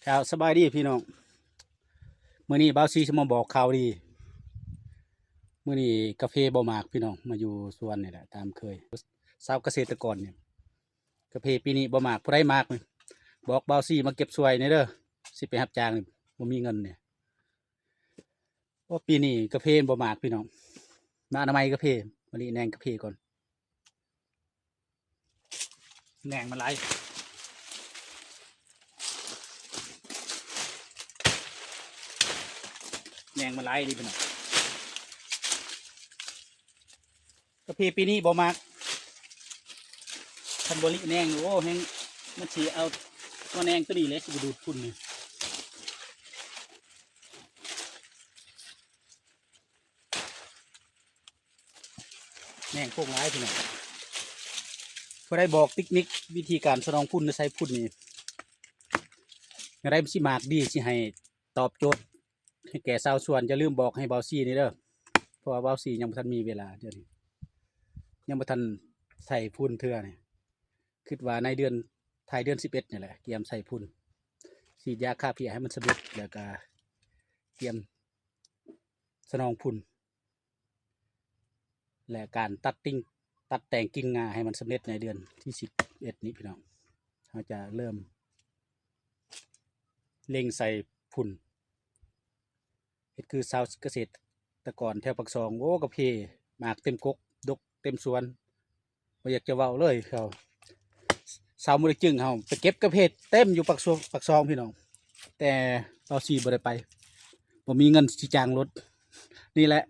ເຈົ້າ ສະບາຍດີພີ່ນ້ອງ ມື້ນີ້ບ່າວສີຊິມາບອກຂ່າວດີ. ມື້ນີ້ກາເຟບໍ່ໝາກພີ່ນ້ອງ ມາຢູ່ສວນນີ້ແຫຼະຕາມເຄີຍ ຊາວກະເສດຕະກອນນີ້ ກາເຟປີນີ້ບໍ່ໝາກ. ຜູ້ໃດໝາກນີ້ ບອກບ່າວສີມາເກັບຊ່ວຍແດ່ເດີ ຊິໄປຮັບຈ້າງນີ້ ບໍ່ມີເງິນນີ້. ໂອ້ ປີນີ້ກາເຟບໍ່ໝາກພີ່ນ້ອງ ມາອະນາໄມກາເຟ ມາລີ້ແໜງກາເຟກ່ອນ. ແໜງມັນຫຼາຍ ແໜງມັນຫຼາຍອີ່ຫຼີພີ່ນ້ອງ. ກາເຟປີນີ້ບໍ່ໝາກ ຄັນບໍ່ລີ້ແໜງ ໂອ້ ແຮງມັນຊິເອົາມາແໜງໂຕນີ້ແຫຼະ ຊິໄປດູດຝຸ່ນນີ້. ແໜງໂພງຫຼາຍພີ່ນ້ອງ. ຜູ້ໃດບອກເຕັກນິກວິທີການສະໜອງຝຸ່ນ ໃສ່ຝຸ່ນນີ້ ແນວໃດມັນຊິໝາກດີ ຊິໃຫ້ຕອບໂຈດໃຫ້ແກ່ຊາວສວນ ຢ່າລືມບອກໃຫ້ບ່າວສີນີ້ເດີ ເພາະວ່າບ່າວສີຍັງບໍ່ທັນມີເວລາ ດຽວນີ້ຍັງບໍ່ທັນໃສ່ຝຸ່ນເທື່ອນີ້. ຄິດວ່າໃນເດືອນ ທ້າຍເດືອນສິບເອັດນີ້ແຫຼະ ກຽມໃສ່ຝຸ່ນ ສີດຢາຂ້າເພຍໃຫ້ມັນສຳເລັດ ແລ້ວກະກຽມສະໜອງຝຸ່ນ ແລະ ການຕັດຕິ່ງ ຕັດແຕ່ງກິ່ງງ່າໃຫ້ມັນສຳເລັດໃນເດືອນທີສິບເອັດນີ້ພີ່ນ້ອງ. ເຮົາຈະເລີ່ມເລັ່ງໃສ່ຝຸ່ນ ເຮັດຄືຊາວກະເສດຕະກອນແຖວປາກຊ່ອງ ໂອ້ ກາເຟໝາກເຕັມກົກ ດົກເຕັມສວນ ບໍ່ຢາກຈະເວົ້າເລີຍ. ເຂົາ ຊາວມະລິຈຶງເຮົາໄປເກັບກາເຟເຕັມຢູ່ປາກຊ່ອງ ປາກຊ່ອງພີ່ນ້ອງ ແຕ່ບ່າວສີບໍ່ໄດ້ໄປ ບໍ່ມີເງິນຊິຈ້າງລົດ. ນີ້ແຫຼະ